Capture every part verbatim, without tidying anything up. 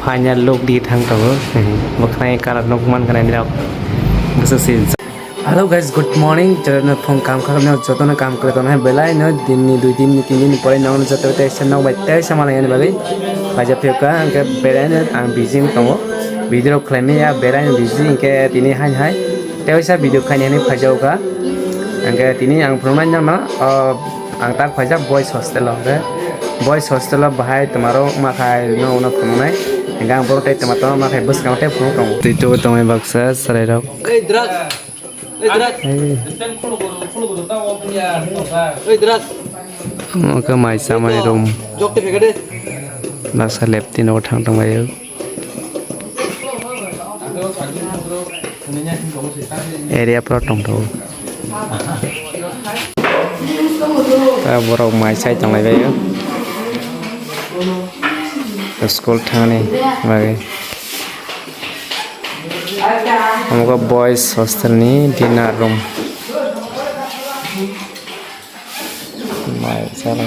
Final look di thang tongo. Bwkhwnai colour nuk man khna nirok. Bwswk si. Hello guys, good morning. Jotono phone kam khlai no, jotono kam khlai tongo hai belai no din ni, dui din ni, tin din ni pore no joto teisa nok bai teisa malai ani bagwi. Baja phiyok ka hwnkhe belai no ang busy wng tongo. Video rok khlai maya belai no busy hwnkhe tini hai hai. Teisa video khaini hinwi phaijao ka. Hwnkhe tini ang phunuknai nokno, o, ang tak phaijak boys hostel o, hwnkhe boys hostel o bahai twmarok makhai no uno phunuknai. Hwnkhe ang borok tei twma twma makhai bwskango tei phunuk tongo. Twi tubu tongwi baksa chwrairok. Ei, Drak. Ei, Drak. Ei. Ei, Drak. Omo khe mai chamani room. Jok te phekade. Baksa lab tino thang tonglaio. Area pro tongthogo. Ta borok mai chai tonglaibaio. School thangni bagwi. Omo khe boys hostel ni dinner room. Mai chala.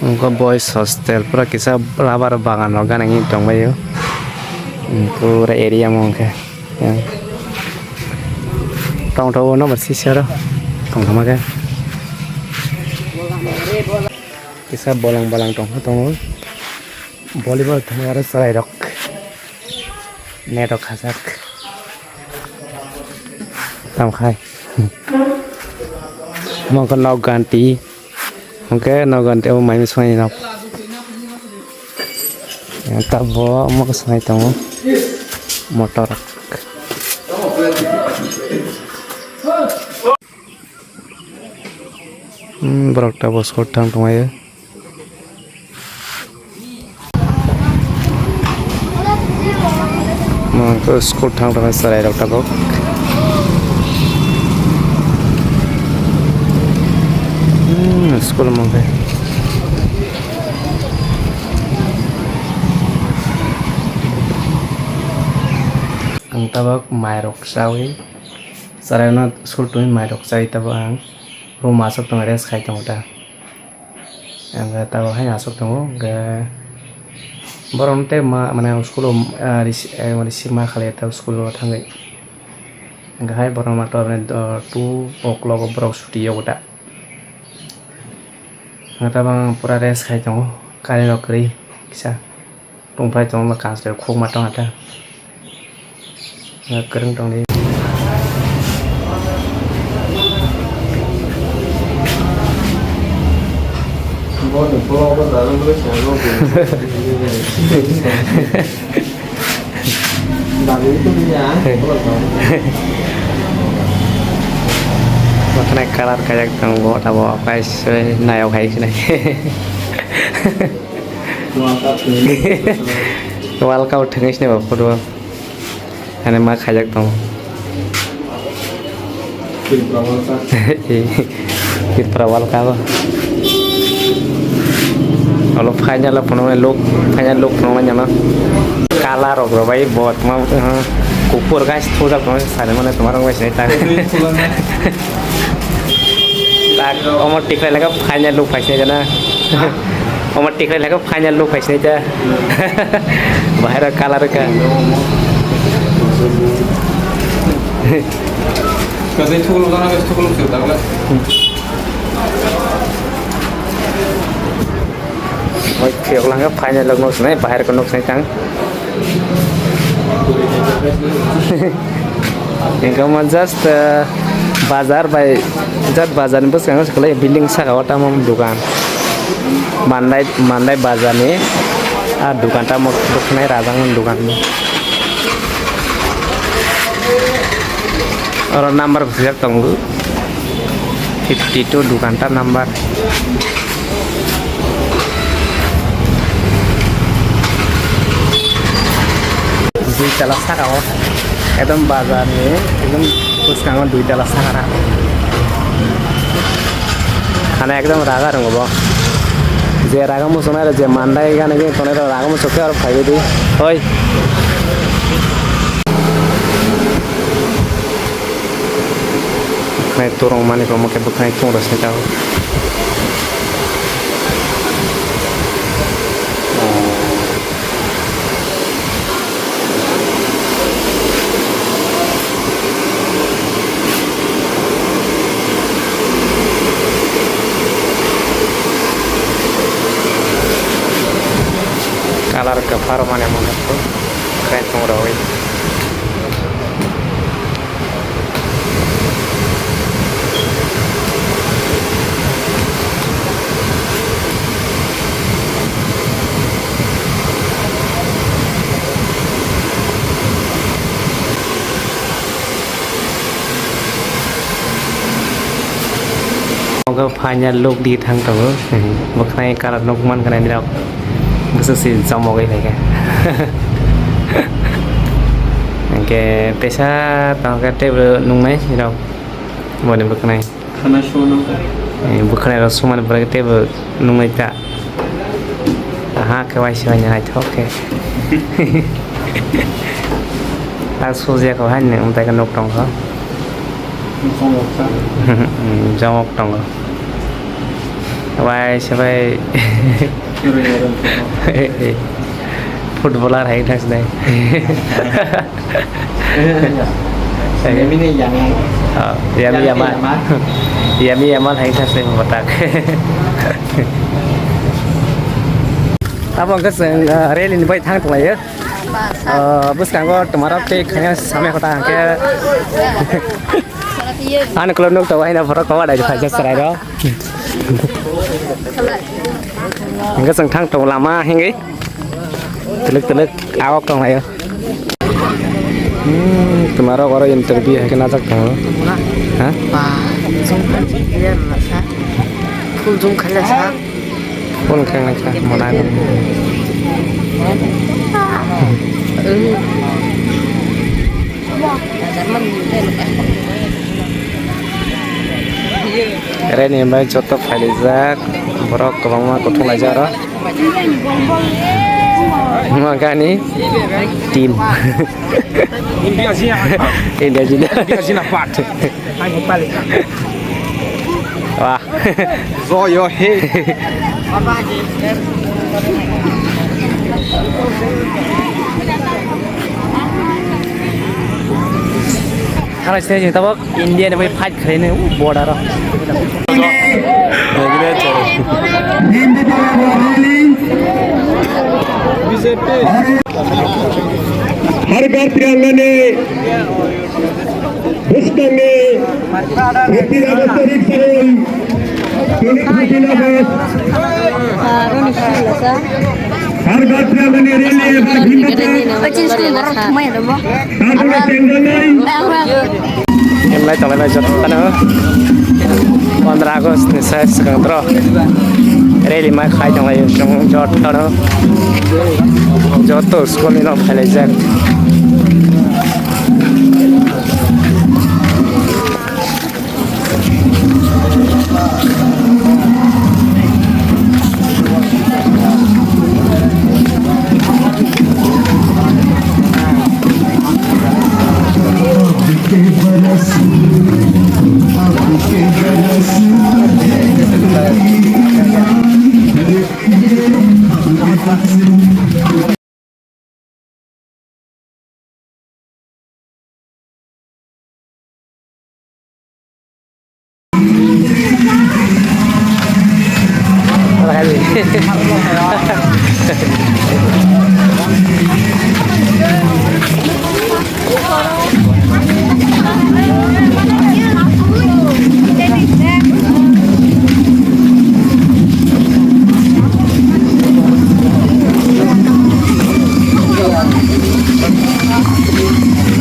Omo khe boys hostel, pura kisa rubber bagan rok gana gini tongbaio. Pura area omo khe. Tongthogo number six aro. Tongthoma khe. Kisa bolong bolong tongkha tongo. Volleyball thwngwi aro chwrairok net rok khajak. Tamkhai. Omo khe nok ganti. Hwnkhe nok ganti omo maimung songni nok. Tabo omo khe sonai tongo. Motor. Hmm, borok tabuk school thang tonglaio. Mangkhe school thang tonglaio chwrairok tabuk. Hmm, school mangkhe. Ang tabuk mairok chawi. Chwraino school twi mairok chai tabuk ang room aswk tongo, rest khai tongo ta. Ang tabuk haino aswk tongo, hwnkhe borokno tei ma, mane, school o, ah, risi-, eh, receive ma khlai ta school o thangwi. Hwnkhe hai borokno ma tor, ah, two o'clock o borok chuti yago ta. Ang tabuk ang pura rest khai tongo, kari rok kwrwi kisa. Tongphai tongo, ma kanchwlwi khukma tongkha ta. Kwrwng tongdi. Mwkhwnai colour kajak tongo, abo kaisa nayok hai sinai. World Cup thwngwi sini ba football. Ani ma khaijak tongo. Tripura World Cup. Tripura World Cup. Olo final o phunuknai look, final look phunuknai jana. Colour rok rw bai bo tma, uh, kuphur guys thujak tongo sani mane tma rok bai sinai ta. Tak, omo tikhlai laka final look phaisinai jana. Omo tikhlai laka final look phaisinai ta. Bahai rok colour ka. Kadai thuklo jana, kadai thuklo sir dagla. Oi, phiyok langka final look nok sinai, bahai rok nok sinai tang. Hingke omo just, eh, bazar bai, jat bazar ni bwskango se kwlai building saka o tamo dukan. Mandai, Mandai bazar ni, ah, dukan tamo bwkhanai rajak mani dukan. Oro number bo swijak tongo, fifty two dukan ta number. Dui tala saka o, ekdom bazar ni ekdom bwskango dui tala saka ra. Hana ekdom raga rwngo bo. Je raga muchungnai rok je Mandai gana gini tongnai rok raga muchung khe oro phaibai di. Oi. Nai turung mani bo mokhe bwkhwnai chwng rw sini tabuk. Kalar kwphar mane mwnakgo, kaichung rwi. Ogo final look di thang tongo. Bwkhwnai colour nuk man khna nirok. Bwswk si chomogwi phaikha. Hwnkhe teisa tongkhe teibo nuknai nirok. Boni bwkhwnai. Khana suno. Eh, bwkhwnai rok sumani pore teibo nuknai ta. Aha, khe waisa waisa naithok khe. Tak sujak kho haino, umtai khe nuk tong kho. Nuk tong kho. Hmm, jomok tongo. Waisa bai. Yoro yoro. Footballer hai thang sinai. Yami ni Yami. Ah, Yami Yami Yama. Yama. Yami Yama hai thase matak. Abo wngkha chwng, ah, rally ni bai thang tonglaiyo. Ah, bwskango twmarok tei khaina samya kota hwnkhe. Ani ukulok nuk tongo haino borok kowa dai phaijak chwrairok. Hwnkhe chwng thang tongo lama hingwi. Twlwk twlwk awok tonglaio. Hmm, twmarok oro interview hai khe najak tongo. Ha? Ba, jumkha clear masa. Full jumkha le sa. Full khe nai kha, mona. Reni bai joto phailijak, borok kwbangma kuthung laijak oro. Magani team. India Zina. India Zina. India Zina part. Wah. Zo yo he. Khana sini jeng tabok India ni bai fight khlai ni border o. Har Ghar Tiranga ne Bwskangni fifteen August tarik salon twenty fifteen August. Har Ghar Tiranga ni rally eba bhimata. Tarpore Chengalnai. Emlai tonglaimai joto phano pondro August ni sai swkang tro rally ma khai tonglaio chwng joto no. Joto school ni no phailaijak.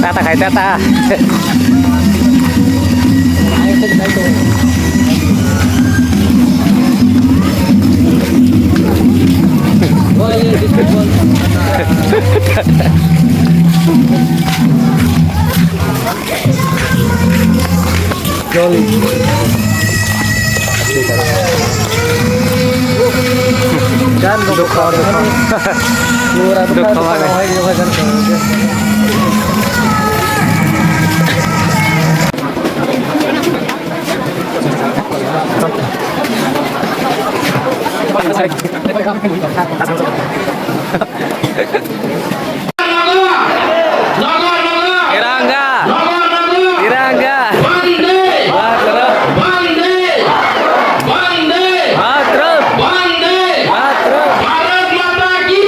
Tata khai tata. Gan dukho, dukho. Dukho mane. Tiranga! Tiranga! Mataram! Mataram! Bharat Mata ki!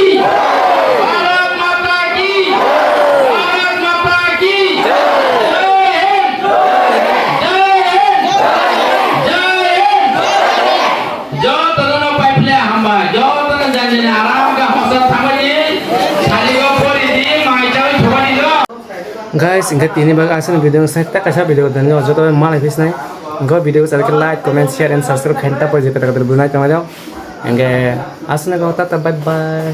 Guys, hingke tini bagwi aswkni video sai ta kaisa video dan joto malai phisnai. Hingke video sai like, comment, share and subscribe khaina ta poi je kata kata bunai tongma jao. Hingke aswkni go tata bye bye.